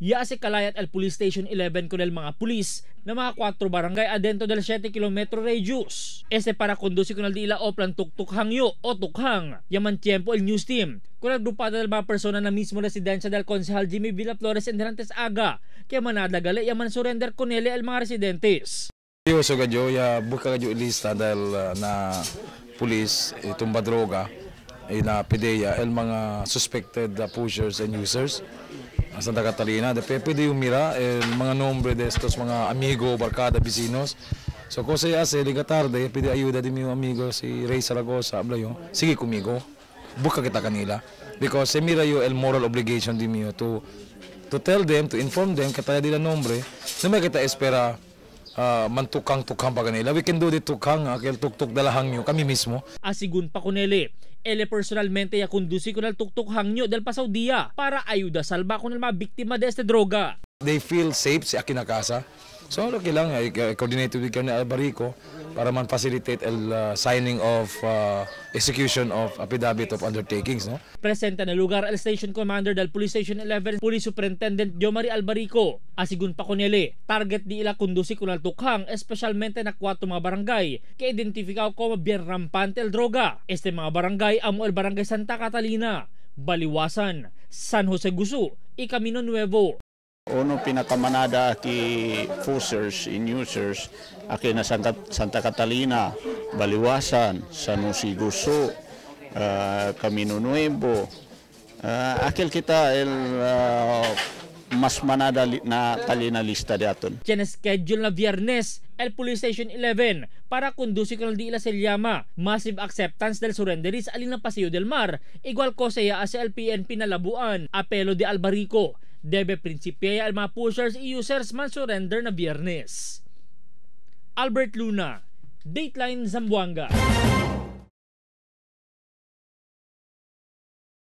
Ya si Kalayat el Police Station 11 con el mga pulis na mga 4 barangay adentro del 7 kilometro radius. Este para conducir con el dila o plan tuktuk hangyo o tukhang. Yaman tiempo el news team con el grupada del mga persona na mismo residencia del concejal Jimmy Villaflores en Derantes Aga kaya manadagale yaman surrender con el mga residentes. Yo so gadyo ya buka gadyo lista dahil na pulis itong badroga na PDEA el mga suspected pushers and users Santa Catalina. De pwede yung mira el mga nombre de estos mga amigo, barkada, vecinos. So cosa hace liga tarde, pide ayuda de mi amigo si Ray Zaragoza, habla yo, sige conmigo, buka kita kanila. Because se mira yo el moral obligation de mio to tell them, to inform them, kataya dila nombre, no may kita espera mantukang-tukang pa kanila. We can do the tukang, akel tuktok dalahang nyo, kami mismo. Asigun pa kuneli, ele personalmente ya conduci con el tuktok hangyo del pasado dia para ayuda salva con el mga biktima de este droga. They feel safe si akinakasa. So okay lang, I coordinate with Colonel Albarico para man facilitate el signing of execution of affidavit of undertakings. No? Presente na lugar el station commander del Police Station 11, Police Superintendent Jomari Albarico. Asigun pa kuneli, target di ila conduci con el tukhang, espesyalmente na 4 mga barangay que identificado como bien rampante el droga. Este mga barangay amo el barangay Santa Catalina, Baliwasan, San Jose Gusu y Camino Nuevo. Uno pinakamanada ki pushers and users aki na Santa Catalina, Baliwasan, San Jose Gusu, Camino Nuevo. Akil kita el mas manada na talina lista de aton. Tiene schedule na Viernes el Police Station 11 para conducir con el dila se llama Massive Acceptance del Surrenderis alin na Paseo del Mar, igual ko saya sa LPNP na Labuan, apelo de Albarico. Debe principia al mga pushers y users man surrender na Biyernes. Albert Luna, Dateline Zamboanga.